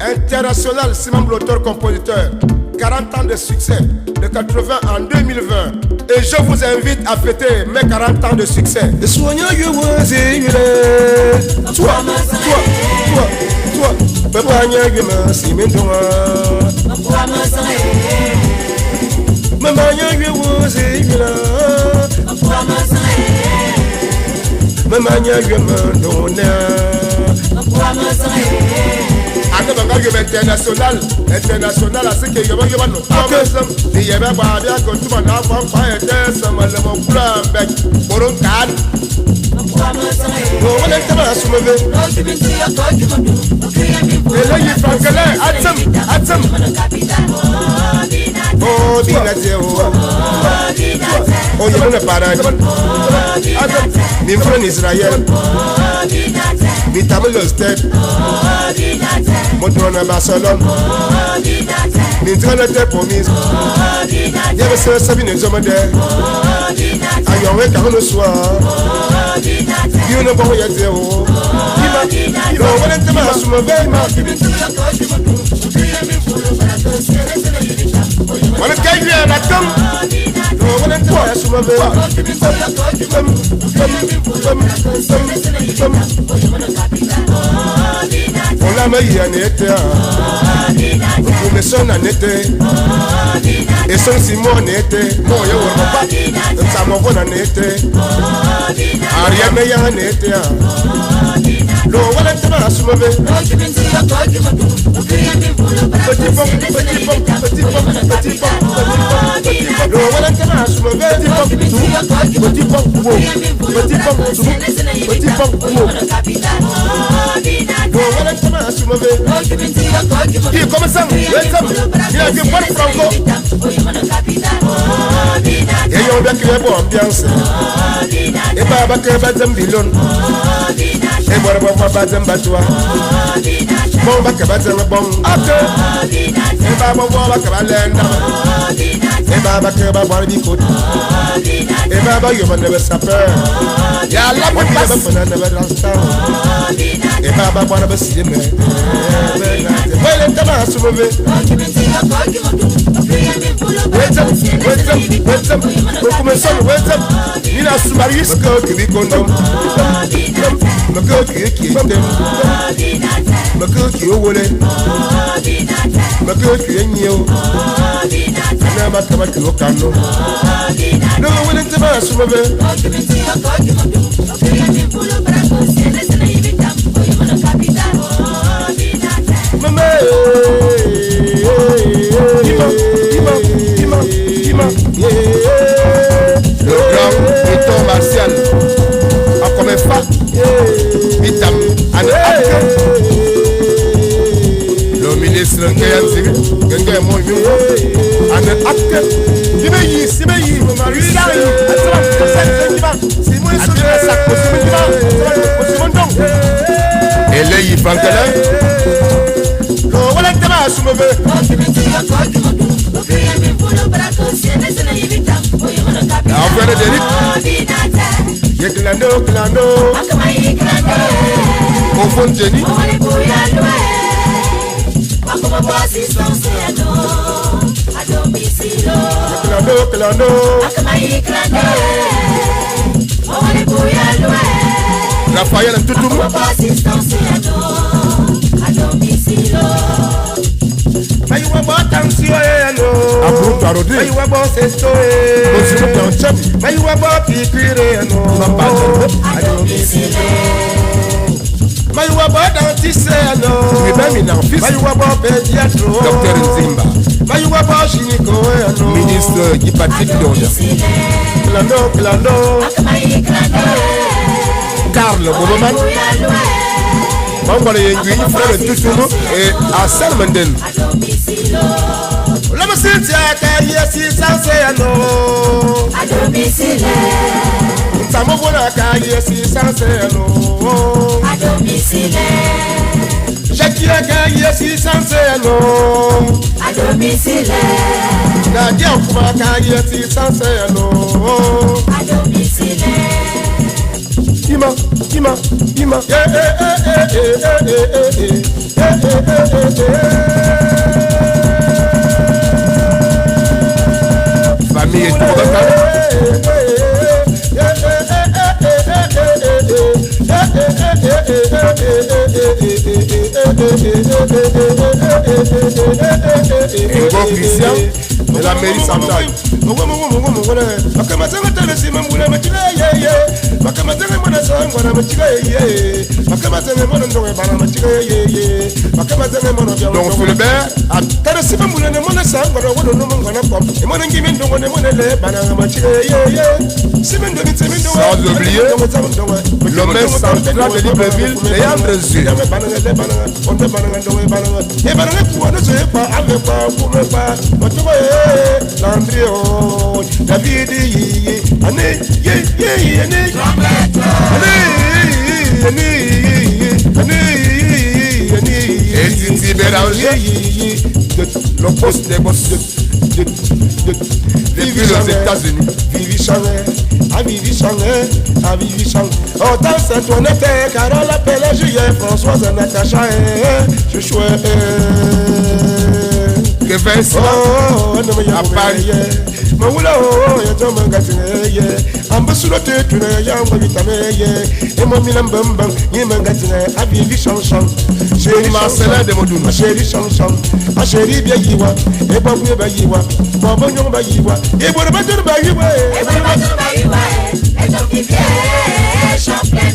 International Simon l'auteur compositeur. 40 ans de succès, de 80 en 2020. Et je vous invite à fêter mes 40 ans de succès. Toi, toi, toi, toi, papa international, international, c'est que yoba yoba no promise. Ni yebe ba bia ko tuma na fa fa ete sama le mo kula be boron kan. Bo wala tama sumeve. Ele yi frankele atsem atsem. Oh bi na je o. Oh yebo na paradis. Mi fro en Israël. Mi table le stade. Mo dúró na Barcelone. Mi dúró na tẹ promise. Yẹ́bí sẹ́ sẹ́bi ní nzọ́mọdé. Ayọ̀wé kàwọn ló sùn ọ́. Bí wọn bọ̀ wọ́n yẹ tiẹ̀ o. Ìmọ̀ ìmọ̀ wọ́n tẹ́ máa sùnmọ̀ bẹ́ẹ̀ ma. Wọ́n kẹ́ yú ẹ̀ la tán. Wọ́n tẹ́ máa sùnmọ̀ bẹ́ẹ̀. Olama yi anete a. Okumeso na nete. Eson si mo nete. Mo ye wor papa. Nsamo na nete. Aria me ya nete a. Lo wala tama sumove. Petit pom, petit pom, petit pom, petit pom, petit pom. Lo wala tama sumove. Petit pom, petit pom, wo. Petit pom, petit pom, wo. Lo wala tama sumove. Qui comme ça, wetsam. Il a que bon franco. Et yon bien que bon ambiance. Et baba que bazam bilon. Et bora bora bazam batwa. Bon ba que bazam bon. Ake. Et baba bora que balenda. Et baba que ba bora bikot. Et baba yo ba nebe sapeur. Ya la ba ba fana nebe rasta. Et baba bora ba silime. Wele tama sumove. Wetsam, wetsam, wetsam. Okumeson wetsam. Nina sumarius ko kibi kondom. Mako ki ki tem. Mako ki owole. Mako ki enyo. Na makaba ki okano. No wele tama sumove. Mama, Ima, Ima, Ima, Ima. Le grand Victor Martial, Akomefa, Bitam, Ane Ake. Le ministre Nkeyanziri, Nge Moyungo, Ane Ake. Simeyi, Simeyi, Marisayi, Atsama, Kosai, Simon, Atsama, Simon, Eleyi Frankelin. Affaire de Ye clando, clando. Au fond Jenny. Clando, clando. Raphaël Toutoum. Docteur Nzimba, ministre Guy Patrick Donda, Karl Boboman, Mangwale Yengui, frère de Toutoumou et Assel Menden. Ima, ima, ima, eh, eh, eh, eh, eh, eh, eh, eh, eh, Famille Toubaka. Ngo Christian de la mairie centrale. Donc Fulbert sans oublier le maire central de Libreville, Léandre Zu. Et Titi Béranger, le poste des boss depuis les États-Unis. Autant c'est toi n'était Carole appelait Julien Françoise Natacha je chouette. Kevin à Paris. Marcelin de Modou. Chéri chanson, a chéri bien yiwa, et babou ba yiwa, babo nyon ba yiwa, et bo ba dur ba yiwa, et bo ba dur ba yiwa, et donc vivier champlain,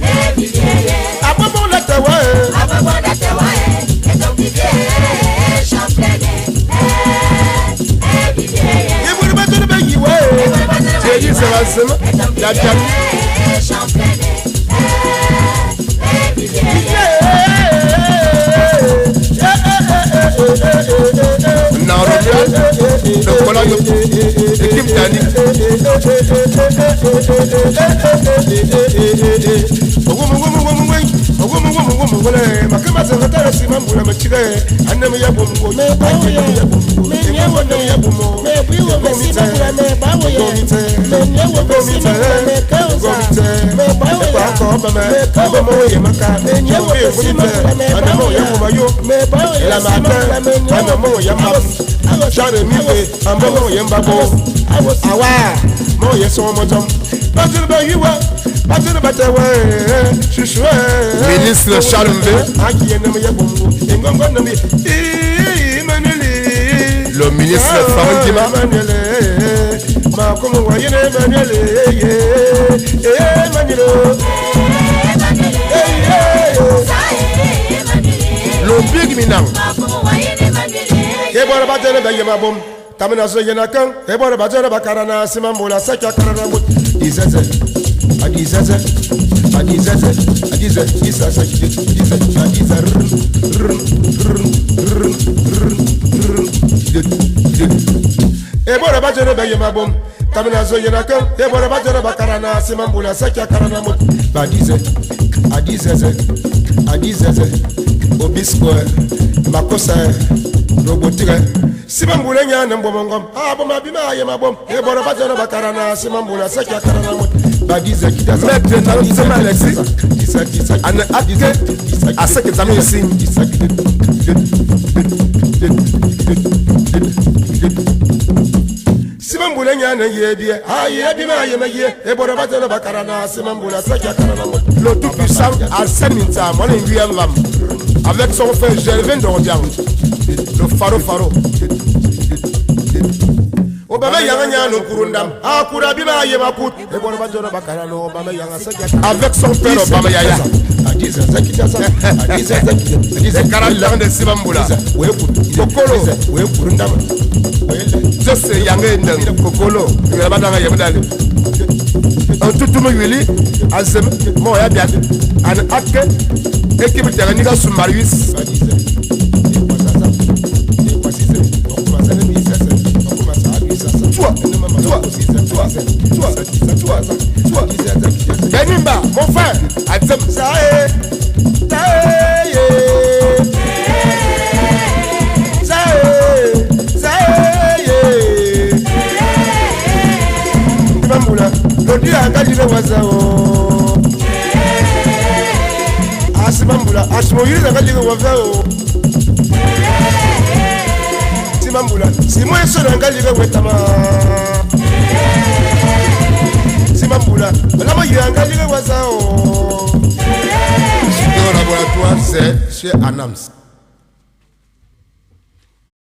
eh vivier. Ababo la tawa, ababo la tawa, et donc vivier champlain, eh vivier. Et bo ba dur ba yiwa, et bo ba dur ba yiwa, et donc vivier champlain, eh vivier. Le Pologne, équipe d'Annie. Ministre Charles Mvé. Le ministre Farouk Dima. Le Big Minang. Obispo Makosa Robotire Simambula nyana mbomongom aboma bima ayema bom ebora batana bakarana simambula sakia karana mot badize kitaza Maître Nalosema Alexis Ane Ake Aseke Zami ici. Simambula nyana yebie aye bima ayema ye ebora batana bakarana simambula sakia karana mot. Le tout puissant Arsène Minta mon Nguyam Lam avec son frère Gervin Dordian, le Faro Faro. Avec son père Obama Yaya. Et de Simamboula. Kokolo. Je Yange Kokolo. Un tout wili azem mo ya biat an ake équipe technique sous Marius. Toi, toi, toi, toi, toi, toi. Benimba, mon frère, Azem. Sae, sae, sae, sae. Mamula, lodi angali le wazao. Simambula asimoyilizanga like waveo Simambula simoyesonanga like wetama Simambula alamayilanga like wazao. Au laboratoire, c'est chez Anams.